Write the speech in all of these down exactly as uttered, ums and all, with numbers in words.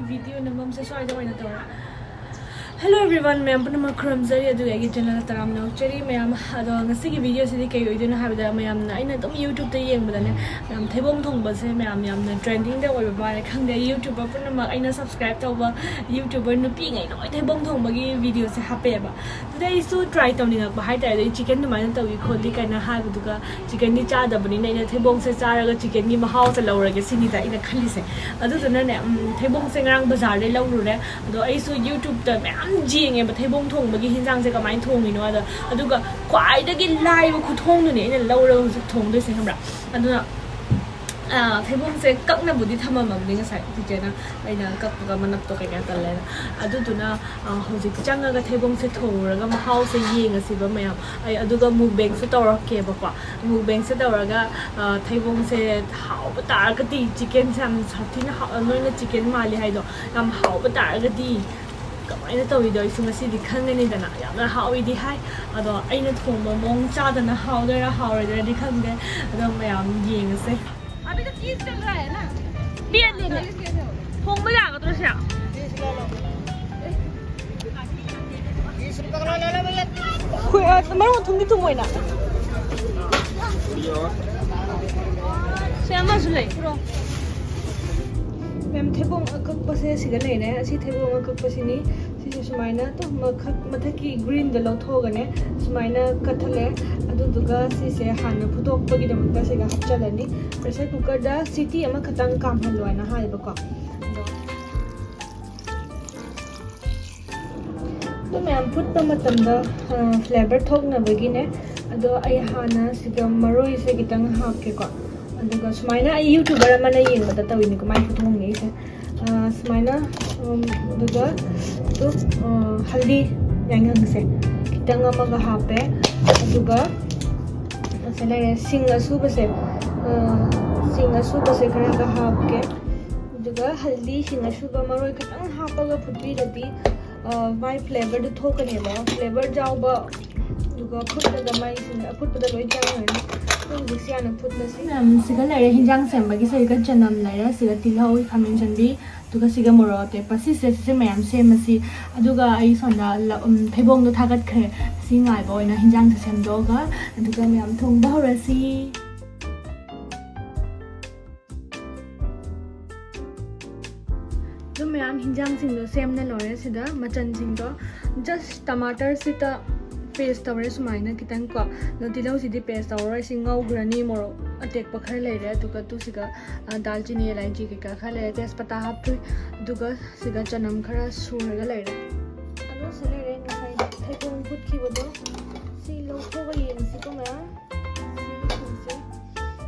Video ꯅꯝꯐꯝꯁꯦ ꯁ꯭ꯋꯥꯏꯗ ꯑꯣꯏꯅ ꯇꯧꯔꯦ꯫ Hello everyone, ꯃꯌꯥꯝ ꯄꯨꯝꯅꯃꯛ ꯈꯨꯔꯨꯝꯖꯔꯤ, ꯑꯗꯨꯒ ꯑꯩꯒꯤ ꯆꯦꯅꯦꯜꯗ ꯇꯔꯥꯝꯅ ꯑꯣꯛꯆꯔꯤ ꯃꯌꯥꯝ꯫ ꯑꯗꯣ ꯉꯁꯤꯒꯤ ꯚꯤꯗꯤꯑꯣꯁꯤꯗꯤ ꯀꯩ ꯑꯣꯏꯗꯣꯏꯅꯣ ꯍꯥꯏꯕꯗ, ꯃꯌꯥꯝꯅ, ꯑꯩꯅ ꯑꯗꯨꯝ ꯌꯨꯇ꯭ꯌꯨꯕꯇ ꯌꯦꯡꯕꯗꯅꯦ, ꯃꯌꯥꯝ ꯊꯩꯕꯣꯡ ꯊꯣꯡꯕꯁꯦ ꯃꯌꯥꯝ ꯌꯥꯝꯅ ꯇ꯭ꯔꯦꯟꯗꯤꯡꯗ ꯑꯣꯏꯕ ꯃꯥꯜꯂꯦ, ꯈꯪꯗꯦ, ꯌꯨꯇ꯭ꯌꯨꯕꯔ ꯄꯨꯝꯅꯃꯛ, ꯑꯩꯅ ꯁꯕꯁꯀ꯭ꯔꯥꯏꯕ ꯇꯧꯕ ꯌꯨꯇ꯭ꯌꯨꯕꯔ ꯅꯨꯄꯤꯉꯩ ꯂꯣꯏ ꯊꯩꯕꯣꯡ ꯊꯣꯡꯕꯒꯤ ꯚꯤꯗꯤꯑꯣꯁꯦ ꯍꯥꯞꯄꯛꯑꯦꯕ꯫ ꯑꯗꯨꯗ ꯑꯩꯁꯨ ꯇ꯭ꯔꯥꯏ ꯇꯧꯅꯤꯡꯉꯛꯄ ꯍꯥꯏꯇꯥꯔꯦ, ꯑꯗꯩ ꯆꯤꯛꯀꯟ ꯑꯗꯨꯃꯥꯏꯅ ꯇꯧꯏ ꯈꯣꯠꯂꯤ ꯀꯥꯏꯅ ꯍꯥꯏꯕꯗꯨꯒ, ꯆꯤꯛꯀꯟꯗꯤ ꯆꯥꯗꯕꯅꯤꯅ ꯑꯩꯅ ꯊꯩꯕꯣꯡꯁꯦ ꯆꯥꯔꯒ ꯆꯤꯛꯀꯟꯒꯤ ꯃꯍꯥꯎꯁꯦ ꯂꯧꯔꯒꯦ ꯁꯤꯅꯤꯗ ꯑꯩꯅ ꯈꯜꯂꯤꯁꯦ꯫ ꯑꯗꯨꯗꯨꯅꯅꯦ, ꯎꯝ, ꯊꯩꯕꯣꯡꯁꯦ ꯉꯔꯥꯡ ꯕꯖꯥꯔꯗꯩ ꯂꯧꯔꯨꯔꯦ꯫ ꯑꯗꯣ ꯑꯩꯁꯨ ꯌꯨꯇ꯭ꯌꯨꯕꯇ ꯃꯌꯥꯝ ꯌꯦꯡꯉꯦꯕ ꯊꯩꯕꯣꯡ ꯊꯣꯡꯕꯒꯤ ꯍꯤꯟꯖꯥꯡꯁꯦ ꯀꯃꯥꯏꯅ ꯊꯣꯡꯉꯤꯅꯣ ꯑꯗꯣ, ꯑꯗꯨꯒ ꯈ꯭ꯋꯥꯏꯗꯒꯤ ꯂꯥꯏꯕ ꯈꯨꯊꯣꯡꯗꯨꯅꯦ ꯑꯩꯅ ꯂꯧꯔꯒ ꯍꯧꯖꯤꯛ ꯊꯣꯡꯗꯣꯏꯁꯦ, ꯈꯪꯕ꯭ꯔꯥ? ꯑꯗꯨꯅ, ꯑ, ꯊꯩꯕꯣꯡꯁꯦ ꯀꯛꯅꯕꯨꯗꯤ ꯊꯝꯃꯝꯃꯕꯅꯤ ꯉꯁꯥꯏ ꯆꯤꯆꯦꯅ, ꯑꯩꯅ ꯀꯛꯄꯒ ꯃꯅꯞꯇꯣ ꯀꯩꯀꯥ ꯇꯜꯂꯦꯅ꯫ ꯑꯗꯨꯗꯨꯅ, ꯑ, ꯍꯧꯖꯤꯛ ꯆꯪꯉꯒ ꯊꯩꯕꯣꯡꯁꯦ ꯊꯣꯡꯉꯨꯔꯒ ꯃꯍꯥꯎꯁꯦ ꯌꯦꯡꯉꯁꯤꯕ ꯃꯌꯥꯝ꯫ ꯑꯩ ꯑꯗꯨꯒ ꯃꯨꯛꯕꯦꯡꯁꯨ ꯇꯧꯔꯛꯀꯦꯕꯀꯣ꯫ ꯃꯨꯛꯕꯦꯡꯁꯦ ꯇꯧꯔꯒ, ꯑ, ꯊꯩꯕꯣꯡꯁꯦ ꯍꯥꯎꯕ ꯇꯥꯔꯒꯗꯤ, ꯆꯤꯛꯀꯟꯁꯦ ꯌꯥꯝ ꯁꯥꯊꯤꯅ ꯍꯥꯎ-, ꯅꯣꯏꯅ ꯆꯤꯛꯀꯟ ꯃꯥꯜꯂꯤ ꯍꯥꯏꯗꯣ, ꯌꯥꯝ ꯍꯥꯎꯕ ꯇꯥꯔꯒꯗꯤ ꯀꯃꯥꯏꯅ ꯇꯧꯔꯤꯗꯣ ꯑꯩꯁꯨ ꯉꯁꯤꯗꯤ ꯈꯪꯒꯅꯤꯗꯅ꯫ ꯌꯥꯝꯅ ꯍꯥꯎꯏꯗꯤ ꯍꯥꯏ, ꯑꯗꯣ ꯑꯩꯅ ꯊꯣꯡꯕ ꯃꯑꯣꯡ ꯆꯥꯗꯅ ꯍꯥꯎꯗꯣꯏꯔꯥ ꯍꯥꯎꯔꯣꯏꯗꯣꯏꯔꯗꯤ ꯈꯪꯗꯦ꯫ ꯑꯗꯣ ꯃꯌꯥꯝ ꯌꯦꯡꯉꯁꯦ꯫ ꯑꯕꯤ ꯇꯣ ꯇꯤꯁ ꯆꯜ ꯔꯍꯥ ꯍꯥꯏ ꯅꯥ? ꯄꯦꯠꯂꯦꯅꯦ꯫ ꯊꯣꯡꯕ ꯌꯥꯒꯗ꯭ꯔꯣ ꯁꯤꯗ? ꯈꯣꯏ-, ꯑ, ꯃꯔꯣꯛ ꯊꯨꯝꯗꯤ ꯊꯨꯝꯃꯣꯏꯅ꯫ ꯁꯤ ꯑꯃꯁꯨ ꯂꯩ꯫ ꯃꯦꯝ, ꯊꯩꯕꯣꯡ ꯑꯀꯛꯄꯁꯦ ꯁꯤꯗ ꯂꯩꯔꯦ꯫ ꯑꯁꯤ ꯊꯩꯕꯣꯡ ꯑꯀꯛꯄꯁꯤꯅꯤ꯫ ꯁꯤꯁꯦ ꯁꯨꯃꯥꯏꯅ ꯇꯨ-, ꯃꯈꯛ-, ꯃꯊꯛꯀꯤ ꯒ꯭ꯔꯤꯟꯗꯣ ꯂꯧꯊꯣꯛꯑꯒꯅꯦ, ꯁꯨꯃꯥꯏꯅ ꯀꯠꯊꯠꯂꯦ꯫ ꯑꯗꯨꯗꯨꯒ ꯁꯤꯁꯦ ꯍꯥꯟꯅ ꯐꯨꯠꯇꯣꯛꯄꯒꯤꯗꯃꯛꯇ ꯁꯤꯒ ꯍꯥꯞꯆꯜꯂꯅꯤ꯫ ꯄ꯭ꯔꯦꯁꯔ ꯀꯨꯀꯔꯗ ꯁꯤꯇꯤ ꯑꯃꯈꯛꯇꯪ ꯀꯥꯝꯍꯜꯂꯣ ꯍꯥꯏꯅ ꯍꯥꯏꯌꯦꯕꯀꯣ꯫ ꯑꯗꯣ ꯑꯗꯨ ꯃꯌꯥꯝ ꯐꯨꯠꯄ ꯃꯇꯝꯗ, ꯑ, ꯐ꯭ꯂꯦꯕꯔ ꯊꯣꯛꯅꯕꯒꯤꯅꯦ꯫ ꯑꯗꯣ ꯑꯩ ꯍꯥꯟꯅ ꯁꯤꯗ ꯃꯔꯣꯏꯁꯦ ꯈꯤꯇꯪ ꯍꯥꯞꯀꯦꯀꯣ꯫ ꯑꯗꯨꯒ ꯁꯨꯃꯥꯏꯅ ꯑꯩ ꯌꯨꯇ꯭ꯌꯨꯕꯔ ꯑꯃꯅ ꯌꯦꯡꯕꯗ ꯇꯧꯔꯤꯅꯤꯀꯣ ꯃꯥꯏ ꯈꯨꯊꯣꯡꯅꯤ ꯑꯩꯁꯦ꯫ ꯑ, ꯁꯨꯃꯥꯏꯅ, ꯎꯝ, ꯑꯗꯨꯒ ꯑꯗꯨ, ꯑ, ꯍꯜꯗꯤ ꯌꯥꯏꯉꯪꯁꯦ ꯈꯤꯇꯪ ꯑꯃꯒ ꯍꯥꯞꯄꯦ꯫ ꯑꯗꯨꯒ ꯁꯤ ꯂꯩꯔꯦ, ꯁꯤꯡ ꯑꯁꯨꯕꯁꯦ, ꯑ, ꯁꯤꯡ ꯑꯁꯨꯕꯁꯦ ꯈꯔꯒ ꯍꯥꯞꯀꯦ꯫ ꯑꯗꯨꯒ ꯍꯜꯗꯤ, ꯁꯤꯡ ꯑꯁꯨꯕ, ꯃꯔꯣꯏ ꯈꯤꯇꯪ ꯍꯥꯞꯄꯒ ꯐꯨꯠꯄꯤꯔꯗꯤ, ꯑ, ꯃꯥꯏ ꯐ꯭ꯂꯦꯕꯔꯗꯨ ꯊꯣꯛꯀꯅꯦꯕ꯫ ꯐ꯭ꯂꯦꯕꯔ ꯌꯥꯎꯕ ꯑꯗꯨꯒ ꯐꯨꯠꯂꯒ ꯃꯩꯁꯤꯡ ꯑꯐꯨꯠꯄꯗ ꯂꯣꯏ ꯆꯪꯈ꯭ꯔꯅꯤ꯫ ꯑꯗꯣ ꯍꯧꯖꯤꯛꯁꯤ ꯍꯥꯟꯅ ꯐꯨꯠꯂꯁꯤ꯫ ꯃꯌꯥꯝ ꯁꯤꯒ ꯂꯩꯔꯦ, ꯍꯤꯟꯖꯥꯡ ꯁꯦꯝꯕꯒꯤ ꯁꯤꯒ ꯆꯅꯝ ꯂꯩꯔꯦ, ꯁꯤꯒ ꯇꯤꯜꯍꯧ, ꯈꯥꯃꯦꯟ ꯑꯁꯤꯟꯕꯤ, ꯑꯗꯨꯒ ꯁꯤꯒ ꯃꯣꯔꯣꯛ ꯑꯇꯦꯛꯄ, ꯁꯤꯁꯦ, ꯁꯤꯁꯦ ꯃꯌꯥꯝ ꯁꯦꯝꯃꯁꯤ꯫ ꯑꯗꯨꯒ ꯑꯩ ꯁꯣꯝꯗ ꯂ-, ꯎꯝ, ꯊꯩꯕꯣꯡꯗꯣ ꯊꯥꯒꯠꯈ꯭ꯔꯦ꯫ ꯁꯤ ꯉꯥꯏꯕ ꯑꯣꯏꯅ ꯍꯤꯟꯖꯥꯡꯁꯦ ꯁꯦꯝꯗꯣꯛꯑꯒ ꯑꯗꯨꯒ ꯃꯌꯥꯝ ꯊꯣꯡꯕ ꯍꯧꯔꯁꯤ꯫ ꯑꯗꯨꯝ ꯃꯌꯥꯝ ꯍꯤꯟꯖꯥꯡꯁꯤꯡꯗꯣ ꯁꯦꯝꯅ ꯂꯣꯏꯔꯦ꯫ ꯁꯤꯗ ꯃꯆꯜꯁꯤꯡꯗꯣ just ꯇꯃꯥꯇꯔꯁꯤꯗ paste ꯇꯧꯔꯦ ꯁꯨꯃꯥꯏꯅ ꯈꯤꯇꯪ ꯀꯣ꯫ ꯑꯗꯣ ꯇꯤꯜꯍꯧꯁꯤꯗꯤ paste ꯇꯧꯔꯔꯣꯏ, ꯁꯤ ꯉꯧꯈ꯭ꯔꯅꯤ꯫ ꯃꯣꯔꯣꯛ ꯑꯇꯦꯛꯄ ꯈꯔ ꯂꯩꯔꯦ, ꯑꯗꯨꯒ ꯇꯨ ꯁꯤꯒ, ꯑ, ꯗꯥꯜꯆꯤꯅꯤ, ꯏꯂꯥꯏꯆꯤ ꯀꯩꯀꯥ ꯈꯔ ꯂꯩꯔꯦ, ꯇꯦꯖꯄꯇꯥ ꯍꯥꯞꯇꯣꯏ꯫ ꯑꯗꯨꯒ ꯁꯤꯒ ꯆꯅꯝ ꯈꯔ ꯁꯨꯔꯒ ꯂꯩꯔꯦ꯫ ꯑꯗꯣ ꯁꯤ ꯂꯩꯔꯦ ꯉꯁꯥꯏ ꯊꯩꯕꯣꯡ ꯐꯨꯠꯈꯤꯕꯗꯣ꯫ ꯁꯤ ꯂꯧꯊꯣꯛꯑꯒ ꯌꯦꯡꯁꯤꯀꯣ ꯃꯌꯥꯝ꯫ ꯁꯤꯁꯤꯡꯁꯦ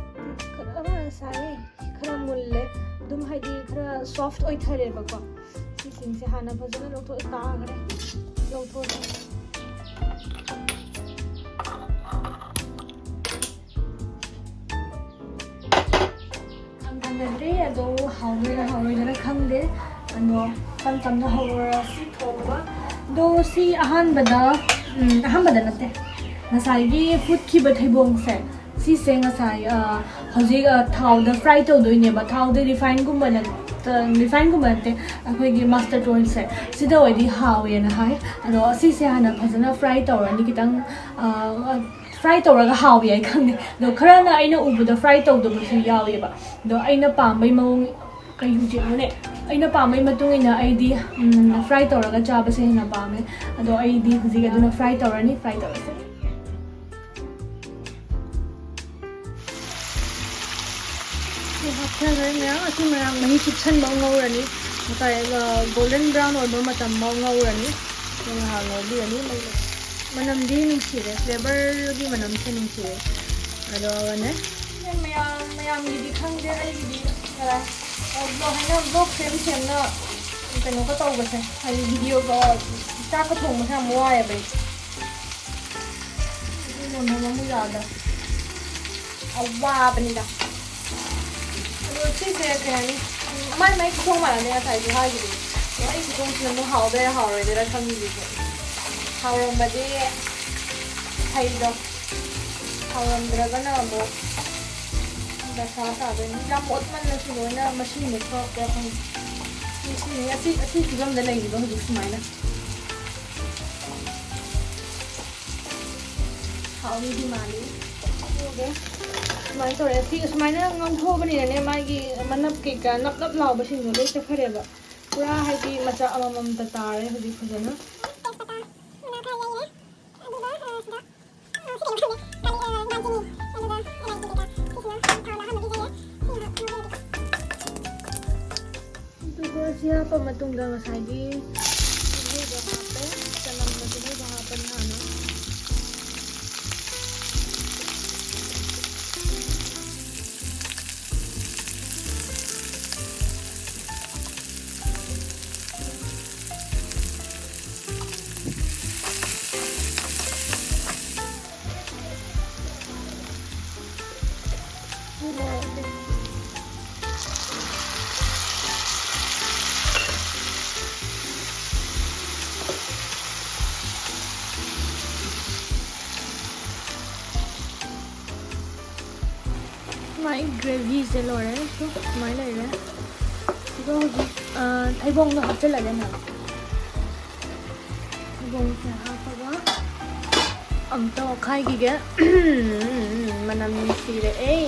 ꯈꯔ ꯉꯁꯥꯏ ꯈꯔ ꯃꯨꯜꯂꯦ꯫ ꯑꯗꯨꯝ ꯍꯥꯏꯗꯤ ꯈꯔ soft ꯑꯣꯏꯊꯔꯦꯕꯀꯣ꯫ ꯁꯤꯁꯤꯡꯁꯦ ꯍꯥꯟꯅ ꯐꯖꯅ ꯂꯧꯊꯣꯛꯑ ꯇꯥꯈ꯭ꯔꯦ꯫ ꯂꯧꯊꯣꯛꯑꯒ ꯌꯥꯝ ꯊꯥꯡꯒꯠꯇ꯭ꯔꯤ, ꯑꯗꯣ ꯍꯥꯎꯗꯣꯏꯔꯥ ꯍꯥꯎꯔꯣꯏꯗꯣꯏꯔꯥ ꯈꯪꯗꯦ꯫ ꯑꯗꯣ ꯇꯞ ꯇꯞꯅ ꯍꯧꯔꯁꯤ ꯊꯣꯡꯕ꯫ ꯑꯗꯣ ꯁꯤ ꯑꯍꯥꯟꯕꯗ, ꯎꯝ, ꯑꯍꯥꯟꯕꯗ ꯅꯠꯇꯦ, ꯉꯁꯥꯏꯒꯤ ꯐꯨꯠꯈꯤꯕ ꯊꯩꯕꯣꯡꯁꯦ, ꯁꯤꯁꯦ ꯉꯁꯥꯏ, ꯑ, ꯍꯧꯖꯤꯛ, ꯑ, ꯊꯥꯎꯗ fry ꯇꯧꯗꯣꯏꯅꯦꯕ꯫ ꯊꯥꯎꯗꯤ refineꯒꯨꯝꯕ ꯅꯠ-, refineꯒꯨꯝꯕ ꯅꯠꯇꯦ, ꯑꯩꯈꯣꯏꯒꯤ mustard oilꯁꯦ, ꯁꯤꯗ ꯑꯣꯏꯗꯤ ꯍꯥꯎꯋꯦꯅ ꯍꯥꯏ꯫ ꯑꯗꯣ ꯁꯤꯁꯦ ꯍꯥꯟꯅ ꯐꯖꯅ fry ꯇꯧꯔꯅꯤ ꯈꯤꯇꯪ, ꯑ, fry ꯇꯧꯔꯒ ꯍꯥꯎꯋꯦ ꯍꯥꯏ ꯈꯪꯗꯦ꯫ ꯑꯗꯣ ꯈꯔꯅ ꯑꯩꯅ ꯎꯕꯗ fry ꯇꯧꯗꯕꯁꯨ ꯌꯥꯎꯋꯦꯕ꯫ ꯑꯗꯣ ꯑꯩꯅ ꯄꯥꯝꯕꯩ ꯃꯑꯣꯡ, ꯀꯩ ꯍꯧꯖꯤꯛꯅꯣꯅꯦ? ꯑꯩꯅ ꯄꯥꯝꯕꯩ ꯃꯇꯨꯡ ꯏꯟꯅ ꯑꯩꯗꯤ, ꯎꯝ, fry ꯇꯧꯔꯒ ꯆꯥꯕꯁꯦ ꯍꯦꯟꯅ ꯄꯥꯝꯃꯦ꯫ ꯑꯗꯣ ꯑꯩꯗꯤ ꯍꯧꯖꯤꯛ ꯑꯗꯨꯅ fry ꯇꯧꯔꯅꯤ, fry ꯇꯧꯔꯁꯦ꯫ ꯁꯤ ꯍꯥꯞꯊꯈ꯭ꯔꯦ ꯃꯌꯥꯝ꯫ ꯑꯁꯤ ꯃꯌꯥꯝ ꯃꯍꯤ ꯆꯨꯞꯁꯟꯕ ꯉꯧꯔꯅꯤ꯫ ꯉꯁꯥꯏ, ꯑ, golden brown ꯑꯣꯏꯕ ꯃꯇꯝ ꯐꯥꯎ ꯉꯧꯔꯅꯤ꯫ ꯑꯗꯨ ꯉꯥꯏꯍꯥꯛ ꯉꯧꯕꯤꯔꯅꯤ꯫ ꯃꯩ-, ꯃꯅꯝꯗꯤ ꯅꯨꯡꯁꯤꯔꯦ, flavorꯒꯤ ꯃꯅꯝꯁꯦ ꯅꯨꯡꯁꯤꯔꯦ꯫ ꯑꯗꯨꯒꯅꯦ, ꯃꯌꯥꯝ, ꯃꯌꯥꯝꯒꯤꯗꯤ ꯈꯪꯗꯦ, ꯑꯩꯒꯤꯗꯤ ꯈꯔ, ꯑ, vlog ꯍꯥꯏꯅ vlog ꯁꯦꯝ ꯁꯦꯝꯅ ꯀꯩꯅꯣꯒ ꯇꯧꯕꯁꯦ, ꯍꯥꯏꯗꯤ videoꯒ ꯆꯥꯛꯀ ꯊꯣꯡꯕꯁꯦ ꯌꯥꯝ ꯋꯥꯏꯑꯦꯕ ꯑꯩ꯫ ꯑꯗꯨꯅ ꯃꯔꯝ ꯑꯣꯏꯔꯒ ꯑꯋꯥꯕꯅꯤꯗ꯫ ꯑꯗꯣ ꯁꯤꯁꯦ ꯀꯩ ꯍꯥꯏꯅꯤ? ꯃꯥꯏ ꯃꯥꯏ ꯈꯨꯊꯣꯡ ꯃꯥꯟꯅꯗꯦ, ꯉꯁꯥꯏꯁꯨ ꯍꯥꯏꯈꯤꯕꯅꯤ꯫ ꯑꯗꯣ ꯑꯩ ꯈꯨꯊꯣꯡꯁꯤꯅ ꯑꯃꯨꯛ ꯍꯥꯎꯗꯣꯏꯔꯥ ꯍꯥꯎꯔꯣꯏꯗꯣꯏꯔꯥ ꯈꯪꯗ꯭ꯔꯤꯁꯦ꯫ ꯍꯥꯎꯔꯝꯃꯗꯤ ꯍꯩꯗꯣ ꯍꯥꯎꯔꯝꯗ꯭ꯔꯒꯅ ꯑꯃꯨꯛ ꯗꯁꯥ ꯇꯥꯗꯣꯏꯅꯤ꯫ ꯌꯥꯝ ꯃꯣꯠꯃꯜꯂꯁꯨ ꯂꯣꯏꯅ ꯃꯁꯤꯡꯗ ꯊꯣꯛꯄ꯭ꯔꯥ ꯈꯪꯗꯦ꯫ ꯁꯤ, ꯁꯤꯅꯤ, ꯑꯁꯤ, ꯑꯁꯤ ꯐꯤꯕꯝꯗ ꯂꯩꯔꯤꯕ ꯍꯧꯖꯤꯛ ꯁꯨꯃꯥꯏꯅ꯫ ꯍꯥꯎꯅꯤꯗꯤ ꯃꯥꯜꯂꯤ꯫ ꯑꯗꯨꯒ ꯁꯨꯃꯥꯏꯅ ꯇꯧꯔꯦ꯫ ꯁꯤ ꯁꯨꯃꯥꯏꯅ ꯉꯧꯊꯣꯛꯑꯕꯅꯤꯅꯅꯦ, ꯃꯥꯒꯤ ꯃꯅꯞ ꯀꯩꯀꯥ ꯅꯞ ꯅꯞ ꯂꯥꯎꯕꯁꯤꯡꯗꯣ ꯂꯣꯏ ꯆꯠꯈ꯭ꯔꯦꯕ꯫ ꯄꯨꯔꯥ ꯍꯥꯏꯗꯤ ꯃꯆꯥ ꯑꯃꯃꯝꯇ ꯇꯥꯔꯦ ꯍꯧꯖꯤꯛ ꯐꯖꯅ꯫ ꯇꯦꯖꯄꯇꯥ ꯃꯅꯥ ꯈꯔ ꯌꯩꯔꯦ꯫ ꯑꯗꯨꯒ, ꯑ, ꯁꯤꯗ, ꯑ, ꯁꯤ ꯀꯩꯅꯣ ꯈꯪꯗꯦ꯫ ꯀꯥꯂꯤ-, ꯑ, ꯗꯥꯜꯆꯤꯅꯤ꯫ ꯑꯗꯨꯒ ꯏꯂꯥꯏꯆꯤ ꯀꯩꯀꯥ꯫ ꯁꯤꯁꯤꯅ ꯊꯥꯎꯗ ꯑꯍꯥꯟꯕ ꯄꯤꯖꯔꯦ꯫ ꯁꯤꯅ ꯉꯧꯕꯤꯔꯒꯦ꯫ ꯑꯗꯨꯒ ꯁꯤ ꯍꯥꯞꯄ ꯃꯇꯨꯡꯗ ꯉꯁꯥꯏꯒꯤ ꯇꯤꯜꯍꯧꯗꯣ ꯍꯥꯞꯄꯦ꯫ ꯆꯅꯝꯒ ꯇꯤꯜꯍꯧꯒ ꯍꯥꯞꯄꯅꯤ ꯍꯥꯟꯅ꯫ ꯃꯥꯏ ꯒ꯭ꯔꯦꯚꯤꯁꯦ ꯂꯣꯏꯔꯦ꯫ ꯁꯨ ꯁꯨꯃꯥꯏꯅ ꯂꯩꯔꯦ꯫ ꯑꯗꯣ ꯍꯧꯖꯤꯛ, ꯑ, ꯊꯩꯕꯣꯡꯗꯣ ꯍꯥꯞꯆꯤꯜꯂꯒꯦ ꯃꯌꯥꯝ꯫ ꯊꯩꯕꯣꯡꯁꯦ ꯍꯥꯞꯄꯒ ꯑꯝꯇ ꯑꯣꯠꯈꯥꯏꯈꯤꯒꯦ꯫ ꯃꯅꯝ ꯅꯨꯡꯁꯤꯔꯛꯑꯦ꯫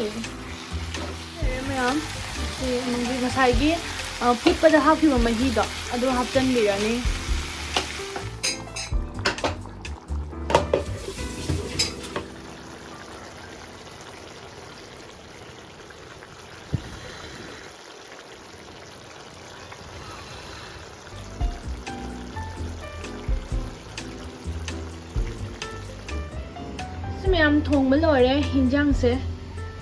ꯂꯩꯔꯦ ꯃꯌꯥꯝ꯫ ꯁꯤ ꯃꯍꯤ ꯉꯁꯥꯏꯒꯤ, ꯑ, ꯐꯨꯠꯄꯗ ꯍꯥꯞꯈꯤꯕ ꯃꯍꯤꯗꯣ ꯑꯗꯨ ꯍꯥꯞꯆꯤꯟꯕꯤꯔꯅꯤ꯫ ꯁꯤ ꯃꯌꯥꯝ ꯊꯣꯡꯕ ꯂꯣꯏꯔꯦ꯫ ꯍꯤꯟꯖꯥꯡꯁꯦ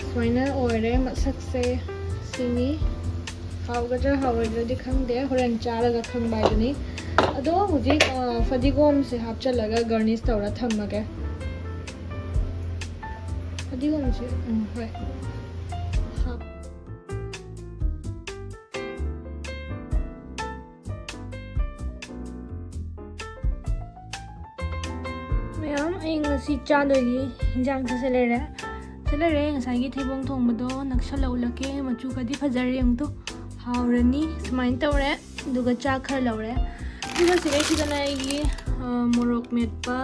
ꯁꯨꯃꯥꯏꯅ ꯑꯣꯏꯔꯦ ꯃꯁꯛꯁꯦ꯫ ꯁꯤꯅꯤ꯫ ꯍꯥꯎꯒꯗ꯭ꯔꯥ ꯍꯥꯎꯔꯣꯏꯗ꯭ꯔꯗꯤ ꯈꯪꯗꯦ, ꯍꯣꯔꯦꯟ ꯆꯥꯔꯒ ꯈꯪꯕ ꯍꯥꯏꯗꯨꯅꯤ꯫ ꯑꯗꯣ ꯍꯧꯖꯤꯛ, ꯑ, ꯐꯗꯤꯒꯣꯝꯁꯦ ꯍꯥꯞꯆꯤꯜꯂꯒ ꯒꯥꯔꯅꯤꯁ ꯇꯧꯔ ꯊꯝꯃꯒꯦ꯫ ꯐꯗꯤꯒꯣꯝꯁꯦ, ꯎꯝ, ꯍꯣꯏ꯫ ꯍꯥꯞ- ꯃꯌꯥꯝ, ꯑꯩ ꯉꯁꯤ ꯆꯥꯗꯣꯏꯒꯤ ꯍꯤꯟꯖꯥꯡꯁꯦ ꯁꯤ ꯂꯩꯔꯦ꯫ ꯁꯤ ꯂꯩꯔꯦ, ꯉꯁꯥꯏꯒꯤ ꯊꯩꯕꯣꯡ ꯊꯣꯡꯕꯗꯣ ꯅꯛꯁꯜꯂꯛꯎꯂꯛꯀꯦ, ꯃꯆꯨꯒꯗꯤ ꯐꯖꯔꯦ ꯌꯦꯡꯉꯨꯇꯣ꯫ ꯍꯥꯎꯔꯅꯤ꯫ ꯁꯨꯃꯥꯏꯅ ꯇꯧꯔꯦ꯫ ꯑꯗꯨꯒ ꯆꯥꯛ ꯈꯔ ꯂꯧꯔꯦ꯫ ꯑꯗꯨꯒ ꯁꯤꯗꯩꯁꯤꯗꯅ ꯑꯩꯒꯤ, ꯑ, ꯃꯣꯔꯣꯛ ꯃꯦꯠꯄ,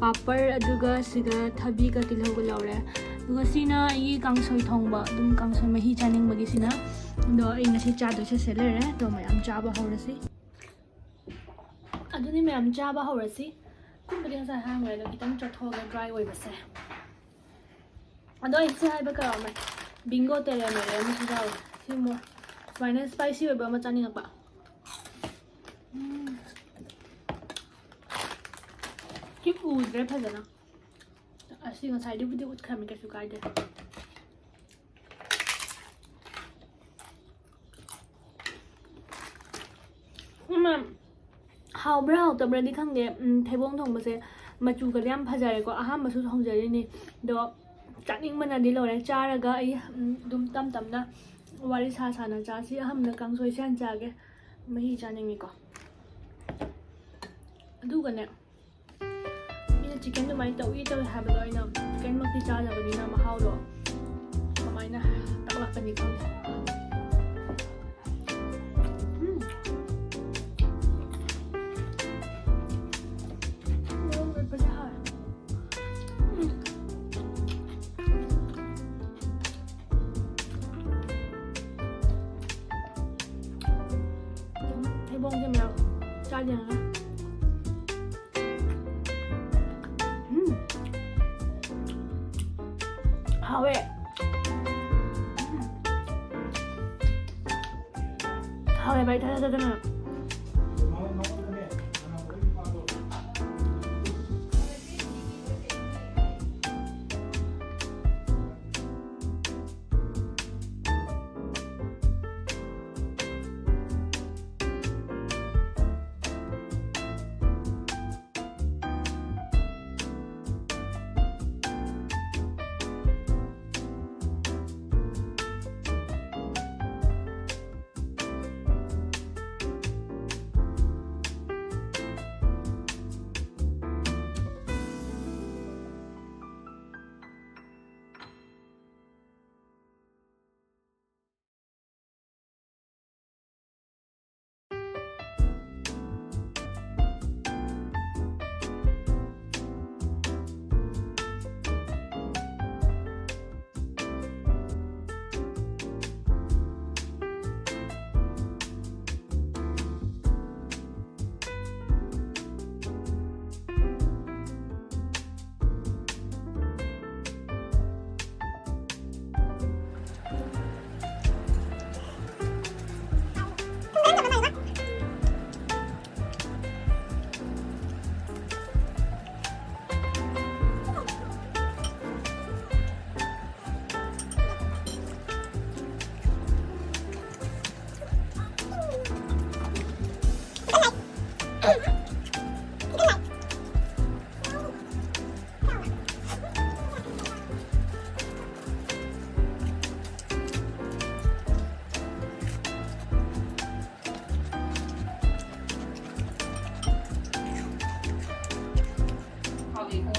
ꯄꯥꯄꯔ, ꯑꯗꯨꯒ ꯁꯤꯗ ꯊꯕꯤꯒ ꯇꯤꯜꯍꯧꯒ ꯂꯧꯔꯦ꯫ ꯑꯗꯨꯒ ꯁꯤꯅ ꯑꯩꯒꯤ ꯀꯥꯡꯁꯣꯏ ꯊꯣꯡꯕ, ꯑꯗꯨꯝ ꯀꯥꯡꯁꯣꯏ ꯃꯍꯤ ꯆꯥꯅꯤꯡꯕꯒꯤꯁꯤꯅ꯫ ꯑꯗꯣ ꯑꯩ ꯉꯁꯤ ꯆꯥꯗꯣꯏꯁꯦ ꯁꯤ ꯂꯩꯔꯦ꯫ ꯑꯗꯣ ꯃꯌꯥꯝ ꯆꯥꯕ ꯍꯧꯔꯁꯤ꯫ ꯑꯗꯨꯗꯤ ꯃꯌꯥꯝ ꯆꯥꯕ ꯍꯧꯔꯁꯤ꯫ ꯊꯨꯝꯕꯨꯗꯤ ꯉꯁꯥꯏ ꯍꯥꯏꯔꯝꯃꯦ, ꯑꯗꯣ ꯈꯤꯇꯪ ꯆꯣꯠꯊꯣꯛꯑꯒ dry ꯑꯣꯏꯕꯁꯦ꯫ ꯑꯗꯣ ꯑꯩ ꯁꯤ ꯍꯥꯏꯕ ꯀꯥꯎꯔꯝꯃꯦ, ꯕꯤꯡꯒꯣ ꯇꯦꯔꯦ ꯃꯦꯔꯦ ꯑꯃꯁꯨ ꯌꯥꯎꯋꯦ꯫ ꯁꯤ ꯃꯣ-, ꯁꯨꯃꯥꯏꯅ spicy ꯑꯣꯏꯕ ꯑꯃ ꯆꯥꯅꯤꯡꯉꯛꯄ꯫ ꯎꯝ꯫ ꯁꯤ ꯎꯗ꯭ꯔꯦ ꯐꯖꯅ꯫ ꯑꯁꯤ ꯉꯁꯥꯏꯗꯨꯕꯨꯗꯤ ꯎꯠꯈ꯭ꯔꯃꯤ, ꯀꯩꯁꯨ ꯀꯥꯏꯗꯦ꯫ ꯎꯝ, ꯍꯥꯎꯕ꯭ꯔꯥ ꯍꯥꯎꯇꯕ꯭ꯔꯥꯗꯤ ꯈꯪꯗꯦ꯫ ꯎꯝ, ꯊꯩꯕꯣꯡ ꯊꯣꯡꯕꯁꯦ ꯃꯆꯨꯒꯗꯤ ꯌꯥꯝ ꯐꯖꯔꯦꯀꯣ꯫ ꯑꯍꯥꯟꯕꯁꯨ ꯊꯣꯡꯖꯔꯤꯅꯤ꯫ ꯑꯗꯣ ꯆꯥꯅꯤꯡꯕꯅꯗꯤ ꯂꯣꯏꯔꯦ꯫ ꯆꯥꯔꯒ ꯑꯩ, ꯎꯝ, ꯑꯗꯨꯝ ꯇꯝ ꯇꯝꯅ ꯋꯥꯔꯤ ꯁꯥ ꯁꯥꯅ ꯆꯥꯁꯤ꯫ ꯑꯍꯥꯟꯕꯗ ꯀꯥꯡꯁꯣꯏꯁꯦ ꯍꯥꯟꯅ ꯆꯥꯒꯦ꯫ ꯃꯍꯤ ꯆꯥꯅꯤꯡꯉꯤꯀꯣ꯫ ꯑꯗꯨꯒꯅꯦ, ꯃꯤꯅ chicken ꯑꯗꯨꯃꯥꯏꯅ ꯇꯧꯏ ꯇꯧꯏ ꯍꯥꯏꯕꯗꯣ ꯑꯩꯅ chickenꯃꯛꯇꯤ ꯆꯥꯗꯕꯅꯤꯅ ꯃꯍꯥꯎꯗꯣ ꯀꯃꯥꯏꯅ ꯇꯥꯛꯂꯛꯀꯅꯤ ꯈꯪꯗꯦ꯫ ꯎꯝ꯫ ꯃꯣꯔꯣꯛ ꯃꯦꯠꯄꯁꯦ ꯍꯥꯎꯋꯦ꯫ ꯎꯝ꯫ ꯊꯩꯕꯣꯡꯁꯦ ꯃꯌꯥꯝ ꯆꯥꯗꯦꯅ꯫ ꯎꯝ꯫ ꯍꯥꯎꯋꯦ꯫ ꯎꯝ꯫ ꯍꯥꯎꯋꯦ ꯚꯥꯏ, ꯊꯥꯖꯗꯅ꯫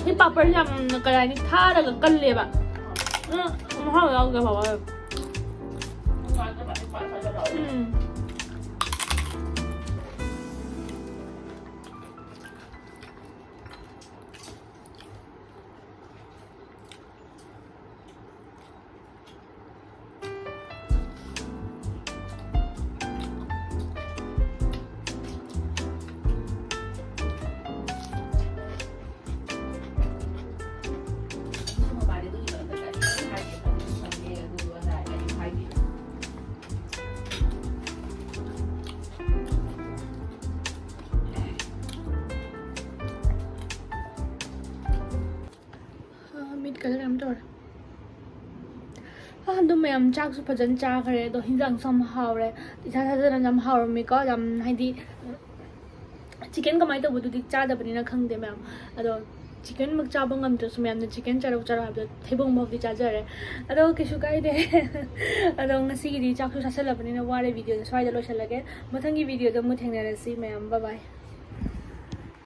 ꯁꯤ ꯄꯥꯄꯔꯁꯦ ꯌꯥꯝꯅ ꯀꯩ ꯍꯥꯏꯅꯤ, ꯊꯥꯔꯒ ꯀꯜꯂꯦꯕ꯫ ꯎꯝ, ꯃꯍꯥꯎ ꯌꯥꯎꯗꯦ ꯄꯥꯄꯔ꯫ ꯎꯝ꯫ ꯃꯤꯠ ꯀꯂꯔ ꯌꯥꯝ ꯇꯧꯔꯦ꯫ ꯑꯗꯨ ꯃꯌꯥꯝ, ꯆꯥꯛꯁꯨ ꯐꯖꯅ ꯆꯥꯈ꯭ꯔꯦ, ꯑꯗꯣ ꯍꯤꯟꯖꯥꯡꯁꯨ ꯌꯥꯝ ꯍꯥꯎꯔꯦ꯫ ꯏꯁꯥ ꯊꯥꯖꯗꯅ ꯌꯥꯝ ꯍꯥꯎꯔꯝꯃꯤꯀꯣ꯫ ꯌꯥꯝ ꯍꯥꯏꯗꯤ, ꯆꯤꯀꯟ ꯀꯃꯥꯏꯅ ꯇꯧꯕꯗꯨꯗꯤ ꯆꯥꯗꯕꯅꯤꯅ ꯈꯪꯗꯦ ꯃꯌꯥꯝ꯫ ꯑꯗꯣ ꯆꯤꯀꯟꯃꯛ ꯆꯥꯕ ꯉꯝꯗ꯭ꯔꯁꯨ ꯃꯌꯥꯝꯅ ꯆꯤꯀꯟ ꯆꯥꯔꯧ ꯆꯥꯔꯧ ꯍꯥꯏꯕꯗꯣ ꯊꯩꯕꯣꯡ ꯐꯥꯎꯗꯤ ꯆꯥꯖꯔꯦ꯫ ꯑꯗꯣ ꯀꯩꯁꯨ ꯀꯥꯏꯗꯦ꯫ ꯑꯗꯣ ꯉꯁꯤꯒꯤꯗꯤ ꯆꯥꯛꯁꯨ ꯆꯥꯁꯜꯂꯕꯅꯤꯅ ꯋꯥꯔꯦ, ꯚꯤꯗꯤꯑꯣꯗꯣ ꯁ꯭ꯋꯥꯏꯗ ꯂꯣꯏꯁꯤꯜꯂꯒꯦ꯫ ꯃꯊꯪꯒꯤ ꯚꯤꯗꯤꯑꯣꯗ ꯑꯃꯨꯛ ꯊꯦꯡꯅꯔꯁꯤ ꯃꯌꯥꯝ꯫ ꯕꯥꯏ ꯕꯥꯏ꯫